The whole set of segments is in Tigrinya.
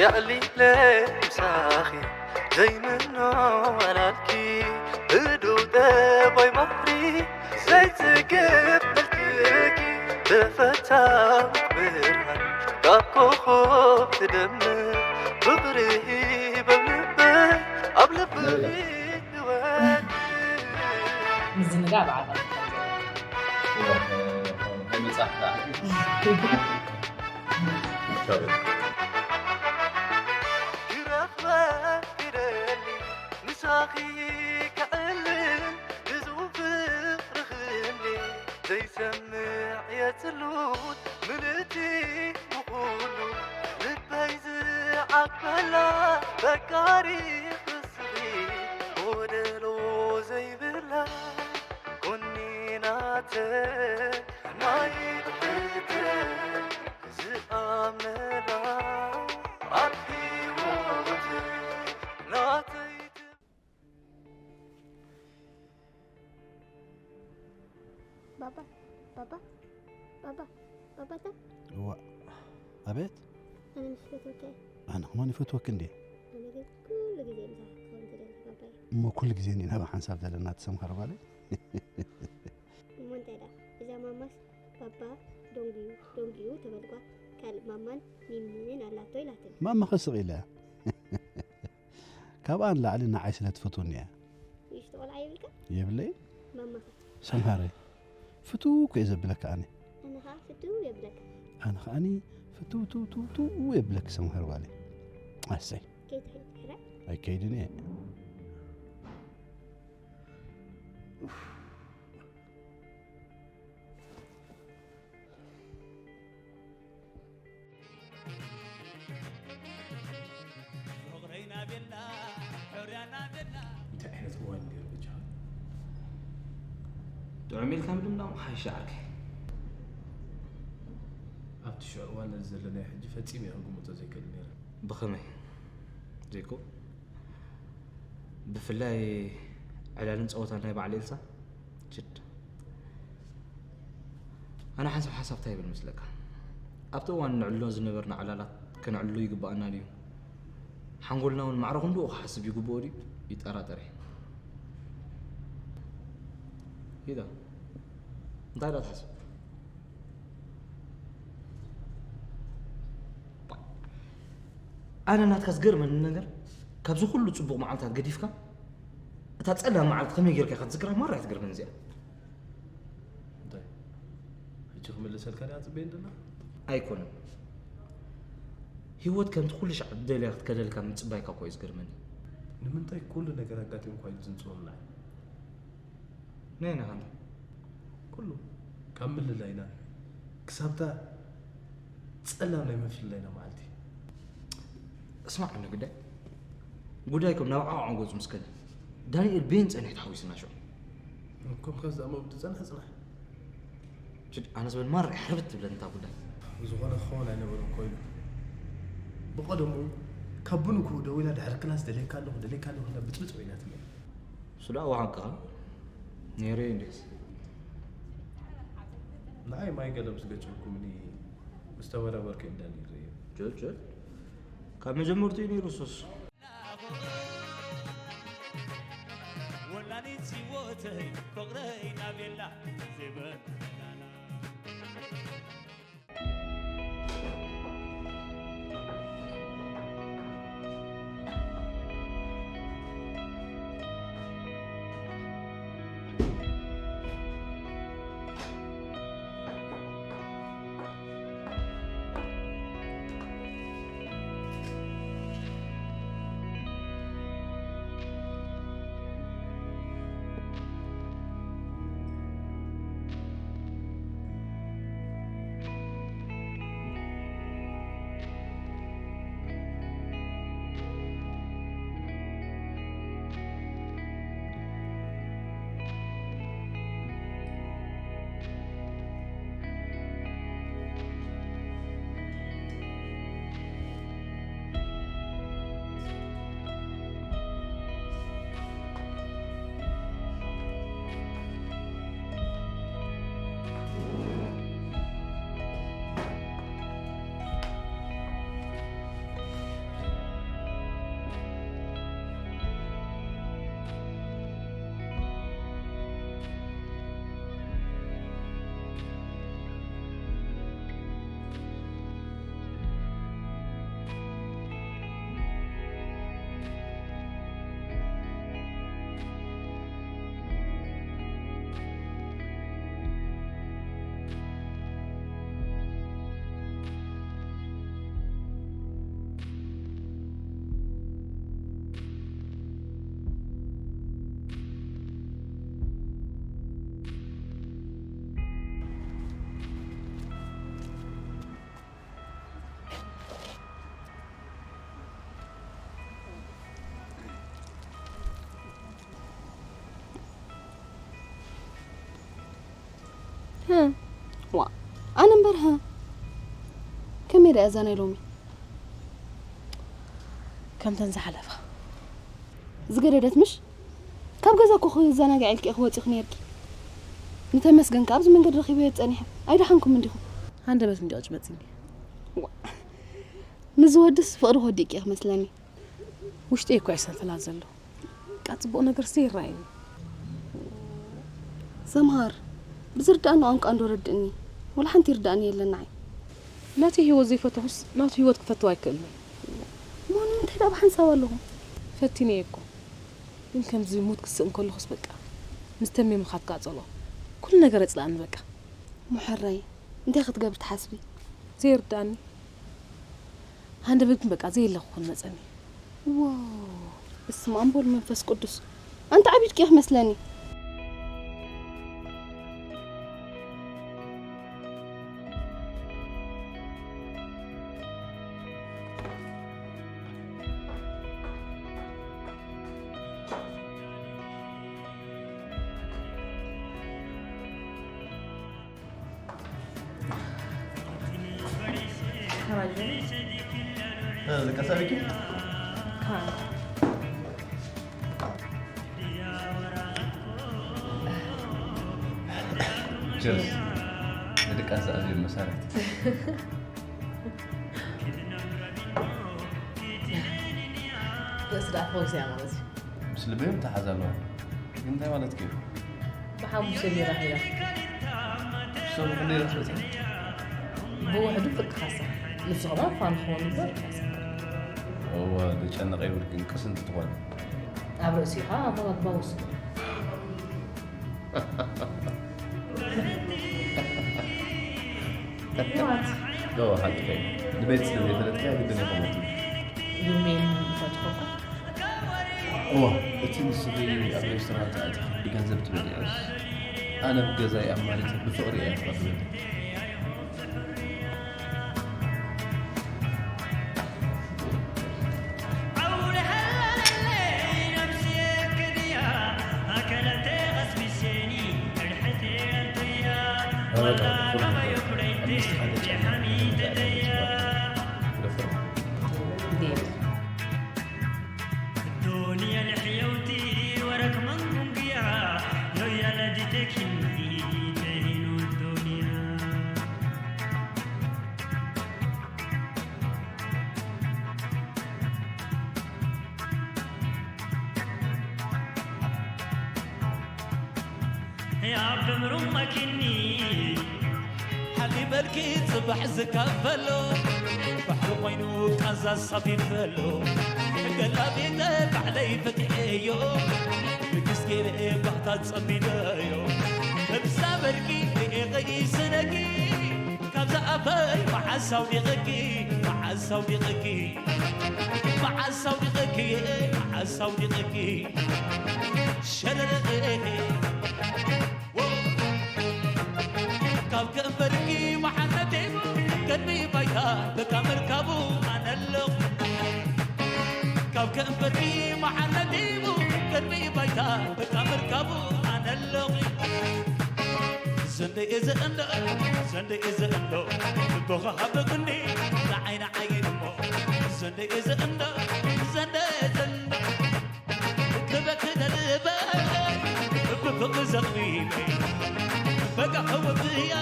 ኣዕሊለ ምሳኺ ዘይምኖ ኣላልኪ፣ ህዱእ ጠባይ ባሕሪ ዘይጽገብ መልክእኪ፣ ብፈታዊት ብርሃን ካብ ኮኾብ ትደምቕ፣ ፍቕሪ ሂበ ልበይ ኣብ ልብኺ ክወድቕ። ምዝንጋዕ ብዓለም ከም ዘሎ። መጽሓፍ ክረኽበ ይደሊ ምሳኺ ክዕልል ብዙ ፍቕሪ ክንዲ ዘይሰምዕ የጽሉት ምልእቲ ብኹሉ ልበይ ዝዓግበላ ፈቃሪ ኽስኺ ጎደሎ ዘይብላ ኮኒናተ ናይ ብሕተ ዝኣመላ ኣብ ህይወት ናተይ ባባ ባባ ባባ ባባታ እዋ ኣቤት ኣነ ምስ ፈትወካ እየ ኣነ ከማን ይፈትወክ እንዴ ኣነ ግን ኩሉ ግዜ ምሳኻ ክኸውን ዝደሊ ባባይ እሞ ኩሉ ግዜ እንዲና ብሓንሳብ ዘለና ትሰምሃር ባለ እሞ እንታይ ደኣ እዛ ማማስ ባባ ዶንግዩ ዶንግዩ ተበልኳ ካልእ ማማን ሚሚን ኣላቶ ኢላትኒ ማማ ኸስቕ ኢለ እያ ካብኣ ንላዕሊ ንዓይ ስለ ትፈትወኒ እያ ንእሽቶ ቆልዓ የብልካ የብለይ ማማኸ ሰምሃረይ ፍትው እኮ እየ ዘብለካ ኣነ ኣነ ኸዓ ፍትው የብለካ ኣነ ኸዓኒ ፍትው ትው ትው ትው የብለክ ሰምሃር ጓለይ ኣሰይ ከይትሕል ድሕረ ኣይከይድን እየ ጥዑም ኢልካ ምድምዳም ሓይሽ ዓርከይ ኣብቲ ሽዑ እዋን ነዚ ዘለናዮ ሕጂ ፈጺመ እየ ክግምቶ ዘይክእል ነይረ ብኸመይ ዘይኮ ብፍላይ ዕላልን ጸወታን ናይ በዓል ኤልሳ ችድ ኣነ ሓንሳብ ሓሳብ እንታይ ይብል መስለካ ኣብቲ እዋን ንዕሎ ዝነበርና ዕላላት ከነዕልሎ ይግባኣና ድዩ ሓንጎልና እውን ማዕረ ክንድኡ ክሓስብ ይግብኦ ድዩ ይጠራጠር እየ ይዳ እንታይ ዳ ትሓስብ ኣነ ናትካ ዝገርመኒ ነገር ካብዚ ኩሉ ጽቡቕ መዓልታት ገዲፍካ እታ ጸላም መዓልቲ ከመይ ጌርካ ኢኻ ትዝክራ ማራ እያ ትገርመኒ እዚኣ እንታይ ሕጂ ክምልሰልካ ድያ ጽበየን ደላ ኣይኮነን ህይወት ከምቲ ኩሉ ሻዕ ደልያ ክትከደልካ ምጽባይካ እኮ እዩ ዝገርመኒ ንምንታይ ኩሉ ነገር ኣጋጢምኳ እዩ ዝንጽወልና ናይ ናሃና ኩሉ ካብ ምልላይና ክሳብታ ጸላም ናይ ምፍልላይና መዓልቲ እስማዕ ኣነ ግዳይ ጉዳይኩም ናብ ዓዋዖን ገጹ ምስ ከደ ዳንኤል ቤን ጸኒሑ ተሓዊስና ሽዑ እኮም ካብ ዝኣመሩ ዝጸንሐ ጽናሕ ችድ ኣነ ዝበል ማር ሕርብት ትብለኒ እታ ጉዳይ ዝኾነ ክኸውን ኣይነበሮም ኮይኑ ብቐደሙ ካብ ብንኩ ደዊላ ድሕሪ ክላስ ደልየካ ኣለኹ ደልየካ ኣለኹ ኢላ ብጽብጽ በይና ትብል እሱ ደኣ ዋሃንካ ነይረ እንዴስ ንዓይ ማይ ገለ ምስ ገጨኩምኒ ምስ ተበራበርኩ እንዳ ነይረ እዩ ጆል ጆል ካብ መጀመርቱ እዩ ነይሩ እሱስ ወላዲት ህይወተይ ፍቕረይ ናቤላ ዜበናና ዋ ኣነ እምበር፣ ሃ፣ ከመይ ደኣ እዛ ናይ ሎሚ? ከምተን ዝሓለፋ። ዝገደደት ምሽ? ካብ ገዛ እኮ ክዘናግዕ ኢልኪ ኢኺ ወፂኺ ነይርኪ። ንተመስገን ከኣ ኣብዚ መንገዲ ረኺበዮ ጸኒሐ። ኣይደሓንኩም እንዲኹም? ሃንደበት እንዲ ቅጭ መጺኒ። ዋ፣ ምስ ዝወድስ ፍቕሪ ክወዲእኪ ኢኺ መስለኒ። ውሽጠይ እኮ እዩ ሰንፈላል ዘሎ። በቃ ጽቡቕ ነገርሲ ይረኣየኒ። ሰምሃር፣ ብዝርድኣኒ ቋንቋ እንዶ ረድእኒ። ወላ ሓንቲ ይርድኣኒ የለን ንዓይ። ናተይ ህይወት ዘይፈተኹስ ናቱ ህይወት ክፈትው ኣይክእልን እየ። እሞ ንምንታይ ደኣ ብሓንሳብ ኣለኹም? ፈቲነየ እኮ። ግን ከምዚ ሙት ክስእ እንከለኹስ በቃ ምስ ተሜ ምኻድ ክቃጸሎ። ኩሉ ነገር የጽልኣኒ በቃ። ሙሐረይ፣ እንታይ ክትገብሪ ትሓስቢ? ዘይርድኣኒ። ሃንደበት ግን በቃ ዘየለ ክኾን መጸኒ። ዋው፣ በስመ ኣብ ወወልድ መንፈስ ቅዱስ። ኣንቲ ዓቢድኪ ኢኺ መስለኒ። እ፣ ደቂ ኣሳቢኪ? ቸርስ። ንድቃስ ዝኣዝዮም መሳርሕቲ። ርእሲ ደኣ ፈዊሰያ ማለት እዩ። ምስ ልበይ ምትሓዝ ኣለዋ። ግን እንታይ ማለትኪ እዩ? ብሓሙሽተ ሊራ ሂባ። ንሶም ክንደይ ረኽበቲ? ብውሕዱ ፍርቂ ካሳ። ንሱ ኸማን ፋን ክኸውን እምበር ካሳ። እወ፣ ዘጨንቕ የብልክን፣ ቅስንቲ ትኾኒ። ኣብ ርእሲኻ ኣባባግባ ወስዶ። What? ዶ ሓቂ ኸይ ንቤት ስለ ዘይፈለጥካ ግድን ይኸውን። You mean ፈትኮካ? እዋ፣ እቲ ንስኺ ኣብ ሬስቶራንት ኣቲኺ ብገንዘብ ትበልዕስ፣ ኣነ ብገዛይ ኣማሪጸ ብፍቕሪ እየ ክቐርበኒ። ሓሊበልኪ ጽባሕ ዝካፈሎ ባሕሪ ኮይኑ ቃንዛ ሳፊፈሎ ገላቢጠ ባዕለይ ፈቲሐዮ ንግስ ገይረ ባህታ ጸሚደዮ እብዛ በርቂ ርኤ ቐይስነኪ ካብዛ ኣፈይ መዓስ ኣውዲቐኪ መዓስ ኣውዲቐኪ መዓስ ኣውዲቐኪ መዓስ ኣውዲቐኪ ሸረረኤ ካብ ከንፈርኪ መሓነቴ ቅድሚ ባይታ በቃ ምርካቡ ኣነለኹ ካብ ከንፈርኪ መሓነቴ ቅድሚ ባይታ በቃ ምርካቡ ኣነለኹ ዘንደየ ዘእንዶ ዘንደየ ዘእንዶ ልቦኻ ሃበ ክንዲ ንዓይ ንዓይ እሞ ዘንደየ ዘእንዶ ዘንደየ ዘእንዶ ክበኪ ደልበ ብፍቕሪ ዘቕሪበ በቃ ከወብያ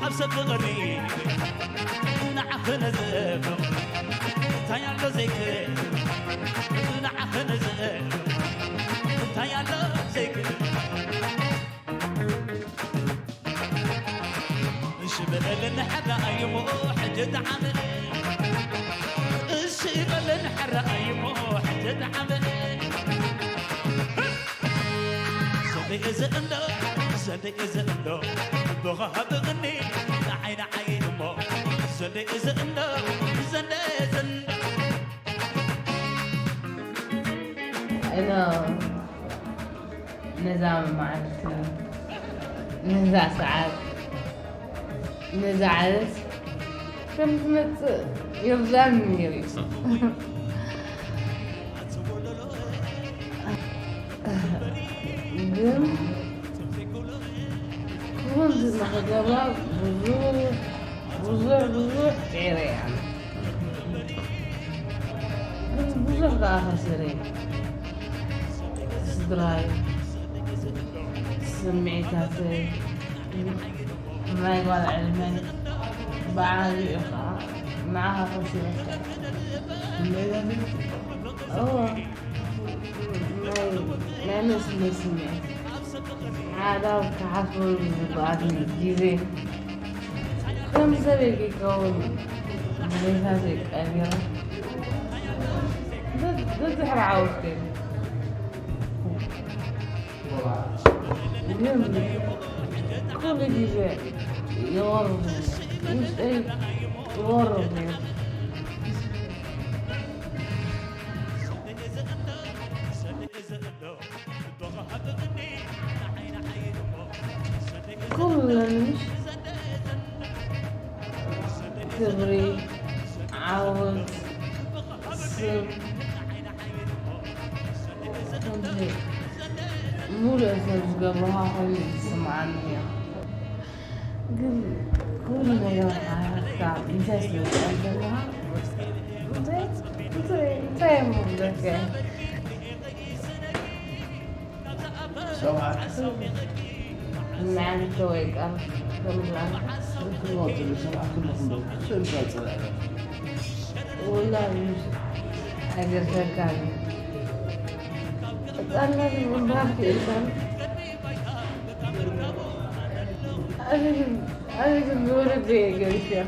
ኣብ ሰብ ፍቕሪ ንዓኺ ነዘብ እንታይ ኣሎ ዘይክ ንዓኺ ነዘብ እንታይ ኣሎ ዘይክ እሺ በለኒ ሕራይ እሞ ሕጂ ተዓመ እሺ በለኒ ሕራይ እሞ ሕጂ ተዓመ ዘንደይ እዘ እንዶ ዘንደይ እዘ እንዶ ብኻ ሃብቕኒ ንዓይ ንዓይ እሞ ዘንደይ እዘ እንዶ ዘንደይ እዘ እንዶ I know. ነዛ መዓልቲ፣ ነዛ ሰዓት፣ ነዛ ዓመት ከም ትመጽእ ይርዳኒ ነይሩ እዩ። ግን ክወልድ ንኽገብራ ብዙሕ ብዙሕ ብዙሕ ጽዒረ እየ ኣነ። ግን ብዙሕ ከኣ ከሲረ እየ። ስድራይ፣ ስምዒታተይ፣ ናይ ጓል ዕድመይ ብዓቢኡ ከኣ ንዓኻ ከሲረካ እየ። እወ። ናይ፣ ናይ መስመር ስምዒት። ሓዳር ክሓስበሉ ዝግባኣኒ ግዜ ከም ሰበይቲ ከይከውን ድሌታተይ ቀቢረ። ብ-፣ ብድሕሪ ዓወት ከይዱ። ግን ኩሉ ግዜ ይወርድ ነይሩ። ውሽጠይ ይወርድ ነይሩ። ኩለን ክብሪ፣ ዓወት፣ ስም፣ ከምዚ ሙሉእ ሰብ ዝገብርኻ ኮይኑ እዩ ዝስምዓኒ ነይሩ። ግን ኩሉ ነገር ሓረፍካ እንታይ ስለ ዘለኻ እንታይ፣ እንታይ፣ እንታይ እሞ ክብለካ እየ? ሰብኣት ንዓንተ ወይ ቃል ከምላ ክትሞት ሰብኣት ኩለኹም ዶ? ስእልካ ጸላእካ። ወላ ኣይገርሰካን። ህጻናት ምንባር ክእልካን። ኣነ ግን፣ ኣነ ግን ንወለደይ እየ ገሪሰያ።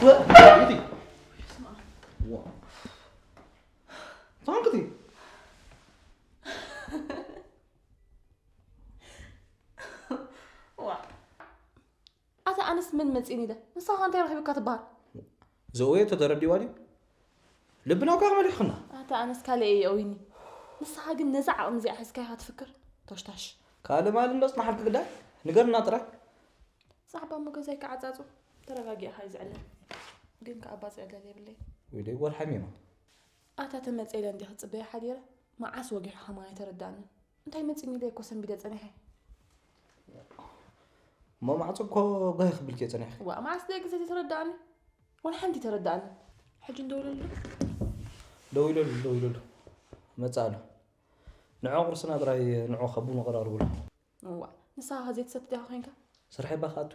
ወ- ኣታ ኣነስ መን መፂኒ ኢለ ንስኻ እንታይ ረኺብካ ትበሃል? ዘውየቶ ተረዲዋ ድዩ? ልብና እኳ መሊኽና። ኣታ ኣነስ ካልእ እየ ኣዊኒ። ንስኻ ግን ነዛ ዓቕሚ እዚኣ ሒዝካ ኢኻ ትፍክር? ቶሽታሽ። ካልእ ማለት እንዶ ጽናሓልክ ግዳይ ንገርና ጥራይ። ዛዕባ እሞ ገዛይ ክዓጻጹ ተረጋጊእኻ እዩ ዝዕለል። ግን ከኣ ባጽዕ ደል የብለይ። ወይለይ ጓል ሓሚማ። ኣታ ተመጸ ኢለ እንዲኺ ጽበየ ሓዲረ መዓስ ወጊሑ ከማን ኣይተረዳእንን። እንታይ መጺኒ ኢለ እኮ ሰንቢደ ጸኒሐ። እሞ ማዕጾ እኮ ጋይ ክብልክ እየ ጸኒሐ። ዋ መዓስ ደቂ ዘቲ ተረዳእኒ። ወላ ሓንቲ ተረዳእኒ። ሕጂ እንደውለሉ። ደው ኢለሉ ደው ኢለሉ። መጻ ኣሎ። ንዑ ቁርስና ጥራይ ንዑ ከቡ ንቐራርብሉ። እዋ ንስኻ ከ ዘይትሰቲ ዲኻ ኮይንካ? ስርሐ ባኻቱ።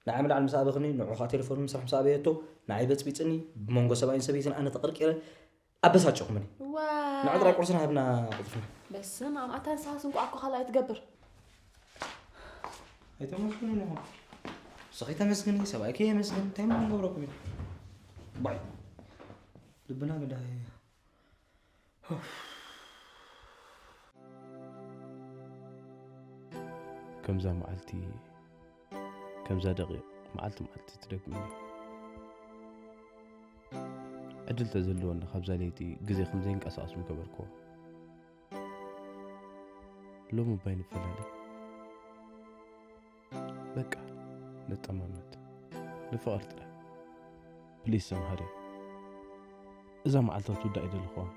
ንዓይ ምልዓል ምስ ኣበኽኒ ንዑ ኸዓ ቴሌፎን ምስራሕ ምስ ኣበየቶ ንዓይ በጽቢጽኒ ብመንጎ ሰብኣይን ሰበይትን ኣነ ተቐርቂረ ኣበሳጨኹምኒ። ዋ ንዑ ጥራይ ቁርስና ሃብና ቅልጥፍና። በስመ ኣብ ኣታ ንስኻስ እንቋዕ እኮ ካልኣይ ትገብር። ኣይተመስግኑን ኢኹም። ንስኺ ተመስግኒ ሰብኣይኪ የመስግን እንታይ ሞ ክንገብረኩም ኢና። ባይ ልብና ግዳ ከምዛ መዓልቲ ከምዛ ደቂቕ መዓልቲ መዓልቲ ትደግመኒ። ዕድል ተዝህልወኒ ካብዛ ለይቲ ግዜ ከም ዘይንቀሳቐስ ምገበርክዎ። ሎሚ እባ ኣይንፈላለ። በቃ ንጠማመት ንፍቐር ጥራይ ፕሊስ ሰምሃሪ እዛ መዓልቲ ክትውዳእ ኣይደለኹዋን።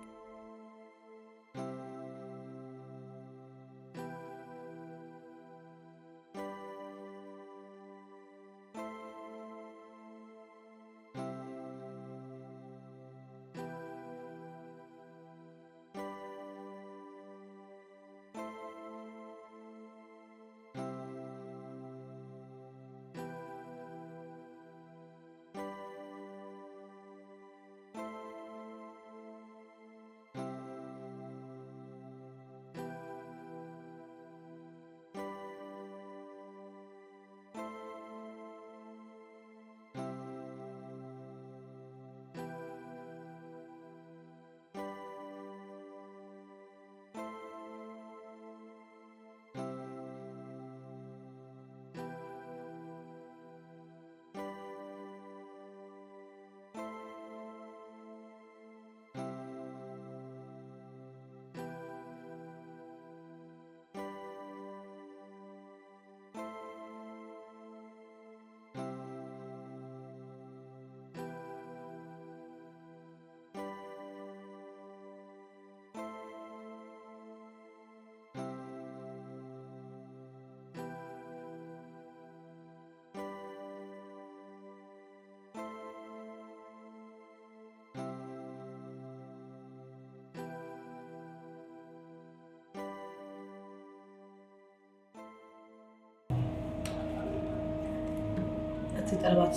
እቲ ጠለባት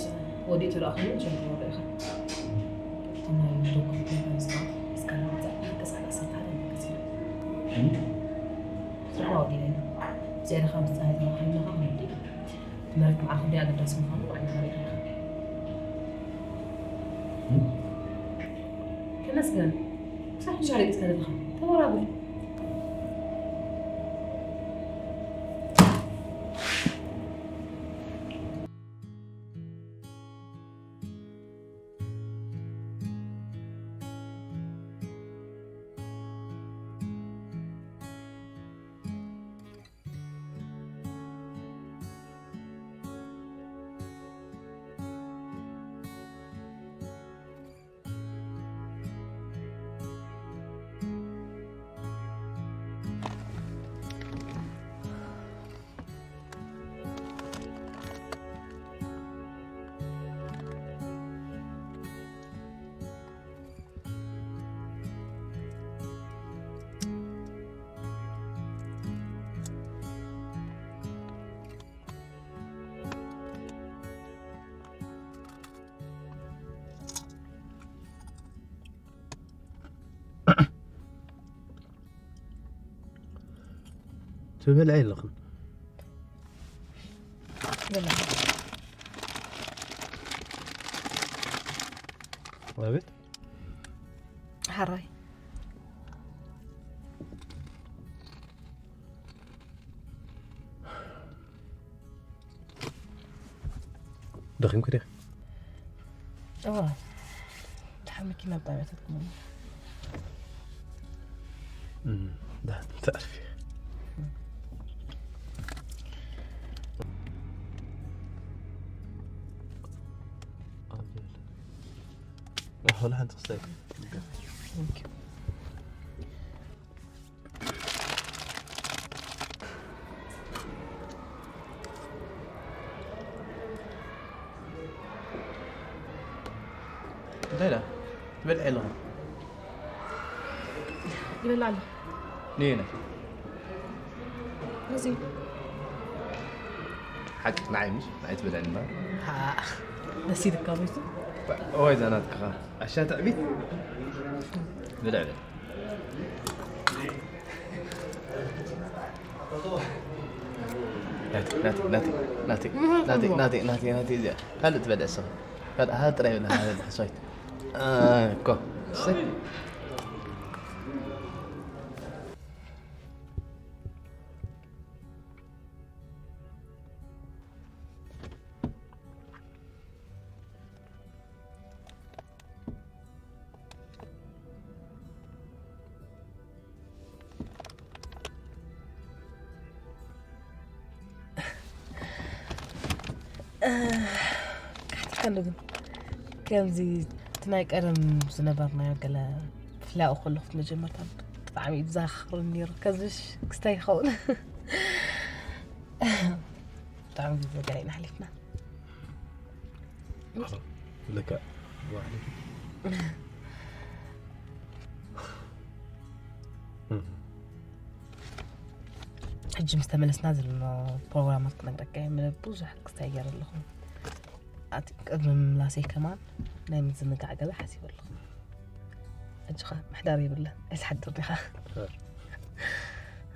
ወዲኡ ተለኣኹ ጀምሮ ርኢኻ ናይ ዶክተር ፕሪንስ እስካለ መጻእ ተንቀሳቀስ እንታለ ግዜ ስራሕ ወዲለኒ ዝያዳ ካብ ምጽናይ ተባኺልና ከ ክንዲ ትምህርት መዓኹ ዲ ኣገዳሲ ምዃኑ ዋዕላ ሪኢኻ ተመስገን ክሳብ ሕጂ ኣለቂስካ ዘለኻ ተበራብር ትብል ኣይለኹም። ኣቤት። ሓራይ ደኺምኩ ዲኺ? እዋ ድሓር መኪና ብጣዕሚ ኣተትኩሞ። ዳን ተዕርፊ። ሆላ ሓንቲ ክስታይ። እንታይ ዳ ትበልዕ ኣለኹ? ይበላ ኣሎ። ንየነ እዚ ሓቂ ንዓይ ምሽ ንዓይ ትበልዕኒ እምበር። ደስ ኢልካ ቤቱ። ወይ ዛናትካ ኣሻ ትዕቢት ብልዕ በል። ናቲ ናቲ ናቲ ናቲ ናቲ ናቲ ናቲ ናቲ እዚኣ ካልእ ትበልዕ ሰው ካልእ ሃ ጥራይ ብላ ሃ ብላ ሓስዋይት እኮ እሰይ። ካሕቲካ ኣሎ ግን ከምዚ እቲ ናይ ቀደም ዝነበርናዮ ገለ ብፍላይ ኣብኡ ከለኹ መጀመርታ ብጣዕሚ እዩ ዝዛኻኽረኒ ነይሩ። ከዚ ክስታይ ይኸውን። ብጣዕሚ ግዜ ገለ ኢና ሓሊፍና። ልክዕ። ሕጂ ምስ ተመለስና ዘሎ ፕሮግራማት ክነግረካ እየ። ምለ ብዙሕ ክስታይ ገይረ ኣለኹ። ኣቲ ቅድሚ ምምላሰይ ከማን ናይ ምዝንጋዕ ገለ ሓሲበ ኣለኹ። ሕጂ ኸ ምሕዳር የብለ ኣይትሓድር ዲኻ?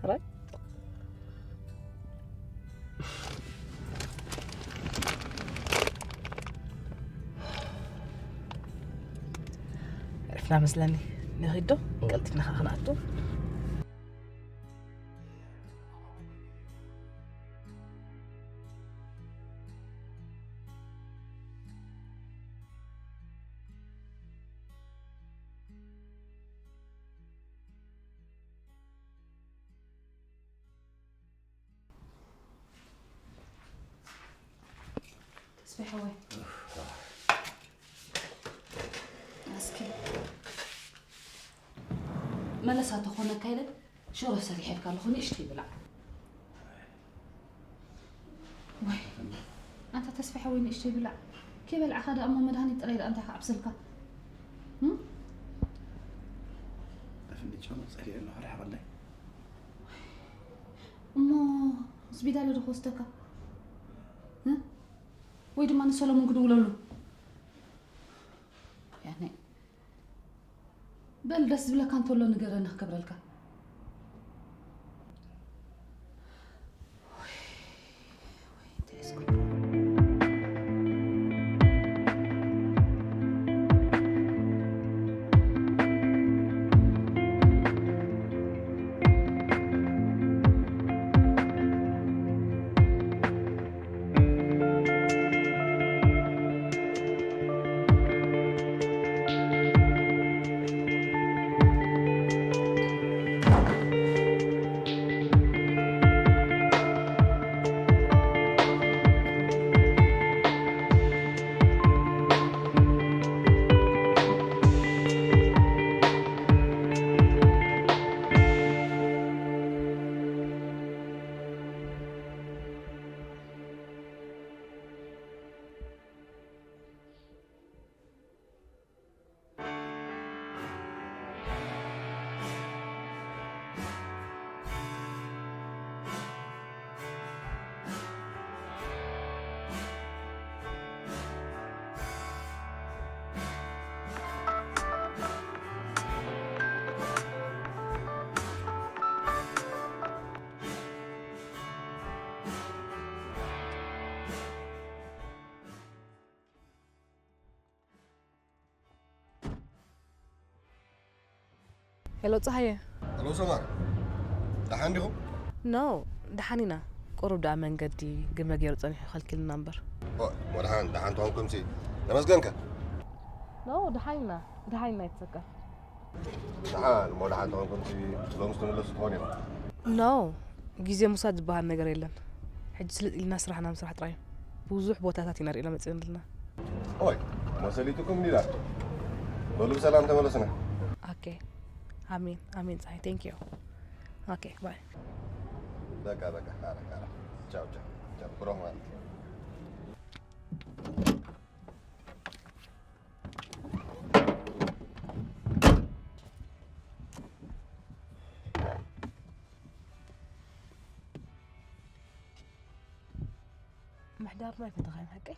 ራይ ዕርፍና መስለኒ። ንኺዶ ቀልጥፍና ኸዓ ክንኣቱ። ተስፋ ሓወይ እስኪ መለሳ ተኾነካ ኢለ ሽሮ ሰሪሐልካ ኣለኹ ንእሽተይ ብላዕ። ወይ ኣንታ ተስፋ ሓወይ ንእሽተይ ብላዕ። ከይበላዕካ ደኣ እሞ መድሃኒት ጥራይ ደኣ እንታይ ክዓብሰልካ? እም? ኣፍንጭ ጸሊኡ ኣሎ፣ ርሕቐለይ። እሞ ስቢዳለ ዶ ክወስደካ? እ? ወይ ድማ ንሰሎሞን ክድውለሉ? ያኔ በል ደስ ዝብለካ እንተሎ ንገረኒ ክገብረልካ። ሄሎ ጸሃየ። ሄሎ ሰማር፣ ደሓን ዲኹም? ኖ፣ ደሓን ኢና። ቁሩብ ደኣ መንገዲ ግመ ገይሩ ጸኒሑ ከልኪልና እምበር። ኦ፣ እሞ ደሓን ደሓን ተኾንኩምሲ ተመስገንከ። ኖ፣ ደሓን ኢና። ደሓን ኢና ይትሰካ። ደሓን እሞ ደሓን ተኾንኩምሲ ሎምስ ትምለሱ ትኾኑ ኢኹም። ኖ፣ ግዜ ምውሳድ ዝበሃል ነገር የለን። ሕጂ ስልጥ ኢልና ስራሕና ምስራሕ ጥራይ እዩ። ብዙሕ ቦታታት ኢና ርኢና መጺና ኣለና። ኦይ፣ እሞ ሰሊጥኩም እንዲላ። በሉ ብሰላም ተመለሱና። ኦኬ። ኣሜን ኣሜን ጸሃየ፣ ቴንክ ዩ። ኦኬ ባይ። በቃ በቃ፣ ኧረ ኧረ፣ ቻው ቻው ቻው፣ ብሩኽ ማለት። ምሕዳርና ኣይፈተኻዮን ሓቀይ?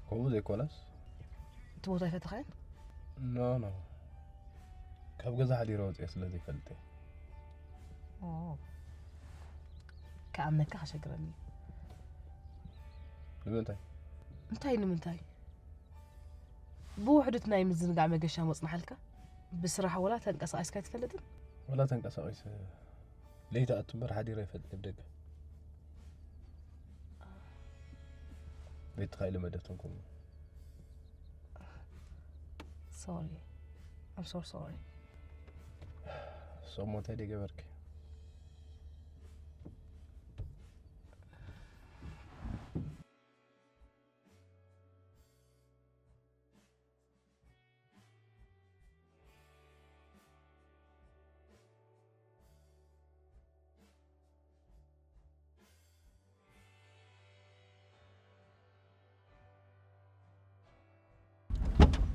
ከምኡ ዘይኮነስ እቲ ቦታ ኣይፈተኻዮን? ኖ ኖ፣ ካብ ገዛ ሓዲረ ወፅአ ስለ ዘይፈልጥ እየ። ኦ፣ ክኣምነካ ከሸግረኒ እዩ። ንምንታይ? እንታይ ንምንታይ? ብውሕዱት ናይ ምዝንጋዕ መገሻ መፅናሓልካ? ብስራሕ ወላ ተንቀሳቒስካ ኣይትፈልጥን? ወላ ተንቀሳቒሰ ለይቲ ኣቱ እምበር ሓዲረ ይፈልጥ እየ ብደገ። ቤትኻ ኢለ መደተንኩም። Sorry. I'm so sorry. ሶሞ እንታይ ደይ ገበርክ?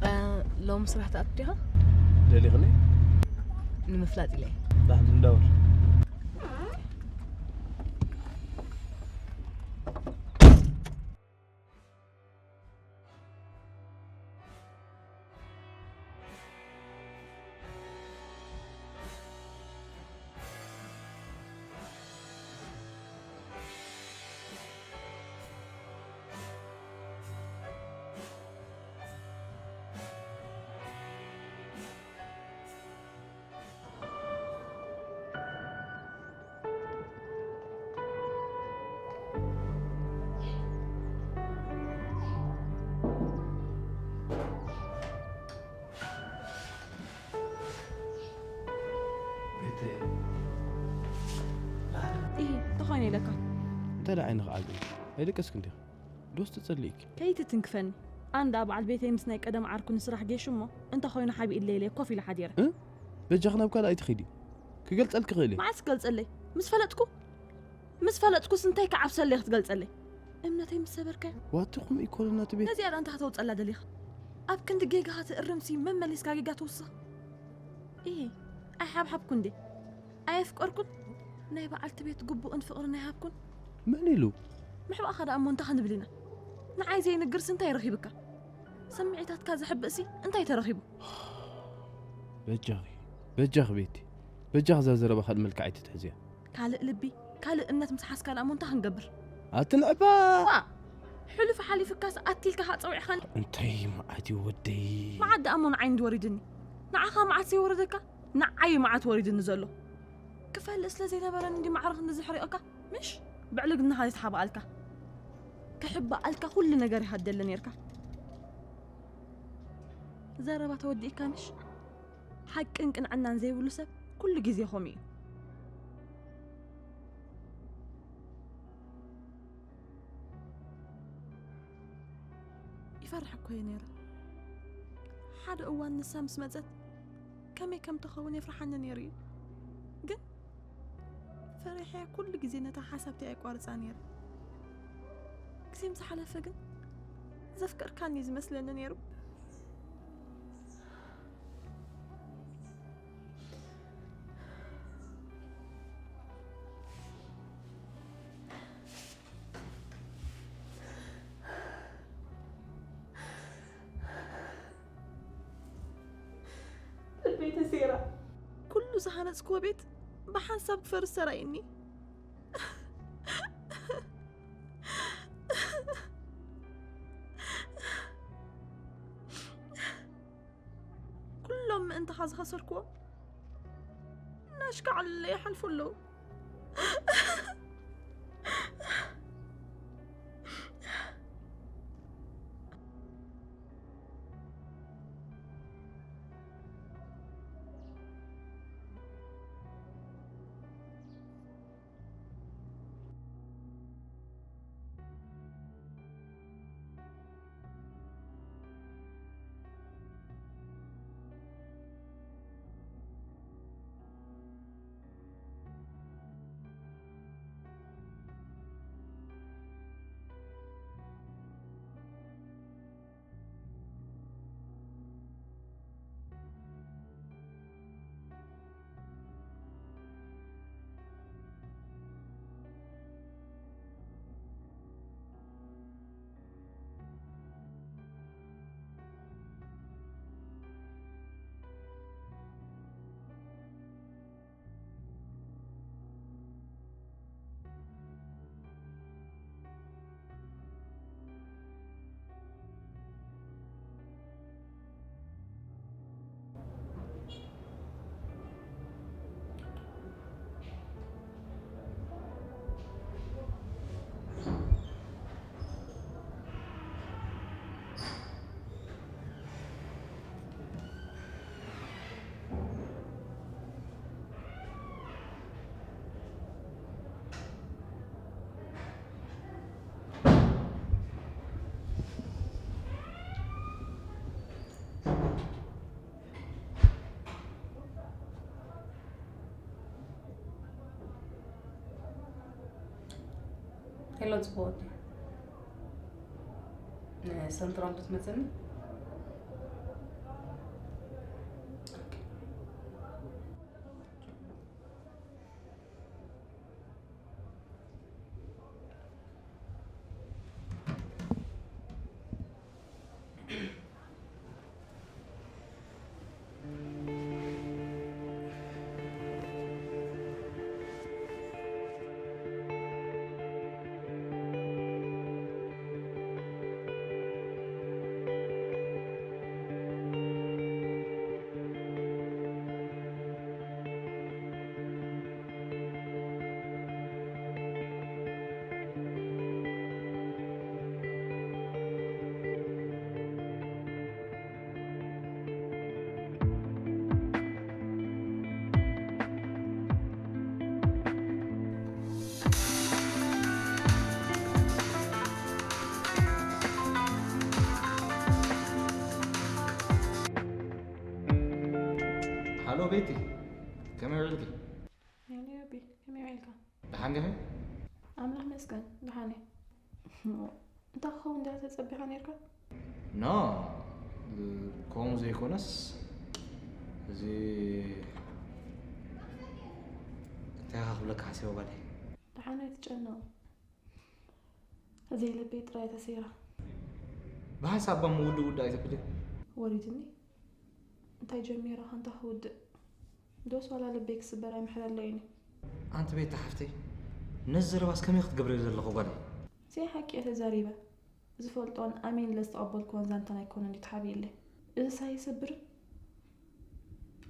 እ፣ ሎም ስራሕ ትኣቱ ዲኻ? ደሊኽኒ? ንምፍላጥ ኢለ እየ። ዳሕን እንደውል። እይ፣ ተኾይነ ኢለካ። እንታይ ደኣ ዓይንኺ ዓብዩ? ኣይደቀስክን ዲኺ? ዶስ ትጸልኢኪ? ከይትትንክፈኒ። ኣንዳ በዓል ቤተይ ምስ ናይ ቀደም ዓርኩ ንስራሕ ጌሹ እሞ እንተ ኾይኑ ሓቢእለይ ኢለ ኮፍ ኢለ ሓዲረ። እ? በጃኺ ናብ ካልእ ኣይትኺዲ። ክገልጸልኪ ክእል እየ። መዓስ ክገልጸለይ? ምስ ፈለጥኩ? ምስ ፈለጥኩስ እንታይ ክዓብሰለይ ክትገልጸለይ? እምነተይ ምስ ሰበርካዮ? ዋቲ ኹምኡ ይኮነና እቲ ቤት። ነዚኣ ደኣ እንታይ ከተውጸላ ደሊኻ? ኣብ ክንዲ ጌጋኻ ትእርምሲ መመሊስካ ጌጋ ትውስኽ? እሂ፣ ኣይሓብሓብኩ እንዴ? ኣየፍቀርኩን? ናይ በዓልቲ ቤት ግቡእን ፍቕርን ኣይሃብኩን? መን ኢሉ? ምሕባእኻ ደኣ እሞ እንታይ ክንብል ኢና? ንዓይ ዘይንግርሲ እንታይ ረኺብካ? ስምዒታትካ ዘሕብእሲ እንታይ ተረኺቡ? በጃኺ በጃኺ ቤቲ በጃኺ እዛ ዘረባኻ ንመልክዕ ኣይትትሕዝያ። ካልእ ልቢ ካልእ እምነት ምስ ሓዝካ ደኣ እሞ እንታይ ክንገብር? ኣቲ ንዕባ! ዋ! ሕሉፍ ሓሊፍካስ ኣቲልካ ኸኣ ጸዊዕኻኒ። እንታይ መዓት እዩ ወደይ? መዓት ደኣ እሞ ንዓይ እንዲ ወሪድኒ። ንዓኻ መዓት ዘይወረደካ ንዓይ እዩ መዓት ወሪድኒ ዘሎ። ክፈልጥ ስለ ዘይነበረኒ እንዲ ማዕረ ክንድዚ ሕሪቐካ ምሽ? ብዕልግናኻ ዘይተሓብኣልካ። ክሕብኣልካ ኩሉ ነገር ኢኻ ትደሊ ኔርካ። ዘረባ ተወዲእካ ምሽ? ሓቅን ቅንዕናን ዘይብሉ ሰብ ኩሉ ግዜ ከምኡ እዩ። ይፈርሕ እኮ እየ ነይረ። ሓደ እዋን ንሳ ምስ መጸት ከመይ ከም ትኸውን የፍርሓኒ ነይሩ እዩ። ግን ፈሪሐ ኩሉ ግዜ ነታ ሓሳብተይ ኣየቋርጻ ነይረ። ግዜ ምስ ሓለፈ ግን ዘፍቀርካኒ እዩ ዝመስለኒ ነይሩ። ልበይ ተሰይራ። ኩሉ ዝሃነጽክዎ ቤት ብሓንሳብ ክፈርስ ተራእዩኒ። እንተኻ ዝኸሰርክዎ፣ ናሽካዕለ ይሓልፉ ኣለዉ። ሄሎ፣ ጽቡቕ። ንሰንትራል ዶ ትመጽኒ? ሃሎ ቤቲ፣ ከመይ ውዒልኪ? ሄሎ ኣቢ፣ ከመይ ውዒልካ? ደሓን ዲኺ? ኣምላኽ ይመስገን፣ ደሓን እየ። እንታይ ክኸውን ድኣ ተጸቢኻ ነይርካ? ኖ፣ ከምኡ ዘይኮነስ፣ እዚ እንታይ ኢኻ ክብለካ ሓሲበ ጓለይ? ደሓን ኣይትጨነቕ። ዘይልበይ ጥራይ ተሰይራ። ብሓንሳብ እባ ምውድእ ውድእ ኣይተብልን። ወሪድኒ። እንታይ ጀሚረ ከ እንታይ ክውድእ? ዶስ ዋላ ልበይ ክስበር ኣይምሕለለይን እዩ። ኣንቲ ቤቲ ሓፍተይ፣ ነዚ ዘረባስ ከመይ ክትገብርዮ ዘለኺ ጓለይ? ዘይሓቂ እየ ተዛሪበ። ዝፈልጦን ኣሚንለ ዝተቐበልክዎን ዛንታን ኣይኮነን ድዩ ተሓቢእለይ? እዝስ ኣይሰብርን?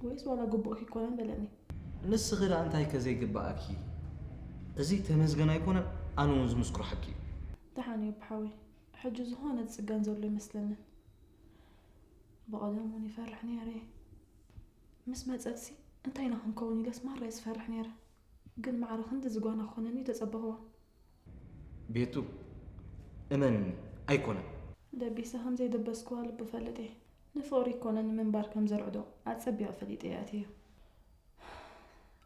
ወይስ ዋላ ግቡእኪ ኣይኮነን በለኒ። ንስኺ ደኣ እንታይ ከ ዘይግብኣኪ? እዚ ተመስገን ኣይኮነን፣ ኣነ እውን ዝምስክሮ ሓቂ እዩ። ደሓን እዩ ኣቦ ሓወይ፣ ሕጂ ዝኾነ ዝጽገን ዘሎ ኣይመስለንን። ብቐደም እውን ይፈርሕ ነይረ። ምስ መጸትሲ እንታይ ኢና ክንከውን ኢለስ ማራ እየ ዝፈርሕ ነይረ። ግን ማዕረ ክንድዚ ጓና ክኾነኒ ተጸበኽዎ። ቤቱ፣ እመንኒ፣ ኣይኮነን። ደቢሰ ከም ዘይደበስክዋ ልቡ ፈልጥ እየ። ንፍቕሪ ይኮነን ንምንባር ከም ዘርዕዶ ኣጸቢቐ ፈሊጠ እየ ኣትየዮ።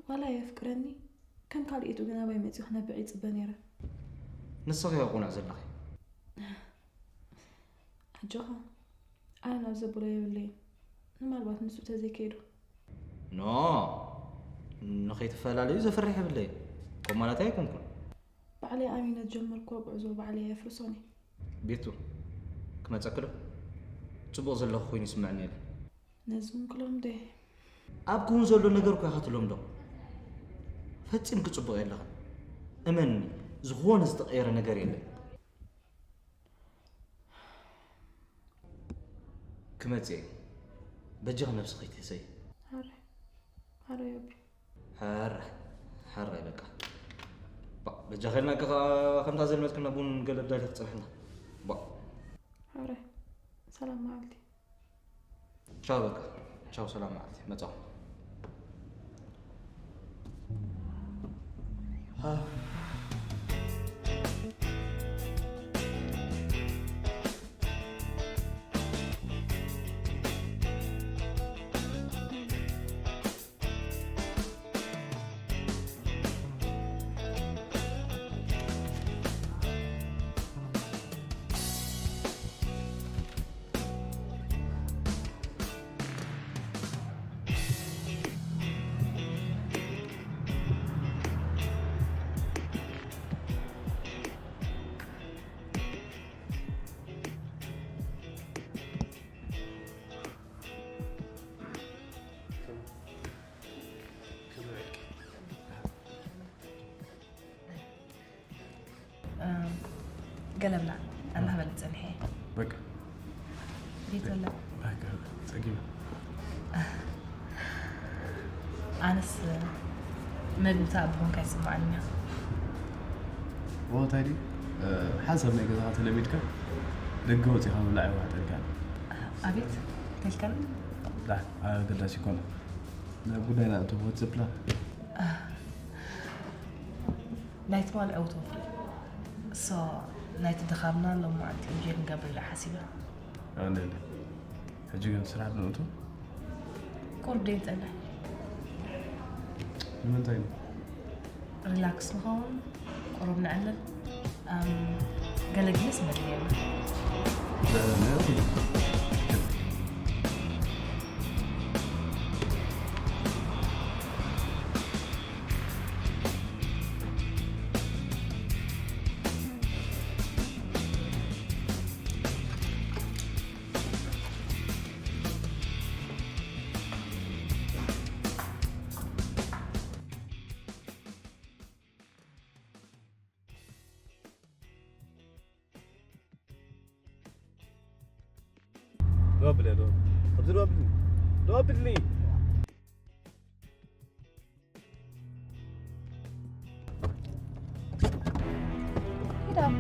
ዋላ የፍቅረኒ፣ ከም ካልኢቱ ግን ኣባይ መጺኡ ክነብዕ ይጽበ ነይረ። ንስኺ ኢኺ ቁኑዕ ዘለኺ። ኣጆኻ፣ ኣነ ናብ ዘብሎ የብለይን። ምናልባት ንሱ ተዘይከይዱ። ኖ፣ ንኸይትፈላለዩ ዘፍርሕ የብለይን። ከምኡ ማለተይ ኣይኮንኩን። ባዕለይ ኣሚነ ዝጀመርክዎ ጉዕዞ ባዕለይ የፍርሶን እየ። ቤቱ፣ ክመጸኪ ዶ? ጽቡቕ ዘለኹ ኮይኑ ይስምዐኒ የለን። ነዚ እውን ክለምዶ እየ። ኣብ ክውን ዘሎ ነገር እኮ ኢኻ ትለምዶ። ፈጺምኪ ጽቡቕ የለኽን። እመንኒ፣ ዝኾነ ዝተቐየረ ነገር የለን። ክመጽእ እየ። በጃኺ ነብስኺ ኣይትህሰዪ። ኧረ ዮቢ። ሕራይ ሕራይ በቃ። ባ በጃኻ ኢልና ከ ከምታ ዘልመጥክና ቡን ገለ ዳይለ ክጸንሕና። ባ ሕራይ ሰላም መዓልቲ። ቻው በቃ። ቻው ሰላም መዓልቲ መጻኹ። ገለብላ ኣላህ በለ ጸንሐ በቃ ቤት ወላ በቃ ጸጊበ ኣነስ መግብታ ኣብ ሆንካ ይስማዓኒ እንታይ ድዩ ሓንሳብ ናይ ገዛኻ ተለሚድካ ደገ ወፂኻ ምብላዕ ይዋሕጠልካ ኣቤት ተልከን ዳ ኣገዳሲ ይኮነ ናብ ጉዳይና እቶ ወፅእ ፕላን ናይ ትማል ዕውቶ ሶ ናይቲ ድኻምና ሎማዓንቲ ኢንጆይ ክንገብር ኢለ ሓሲበ ኣነ ሕጂ ግን ስራሕ ዶ ንእቶ ቁርብ ደይጸንሕ ንምንታይ ሪላክስ ንኸውን ቁሩብ ንዕልል ኣም፣ ገለ ግለስ መድልየና ደው ኣብል እያ ደው ኣብል ኣብዚ ደው ኣብል ደው ኣብል ኪዳን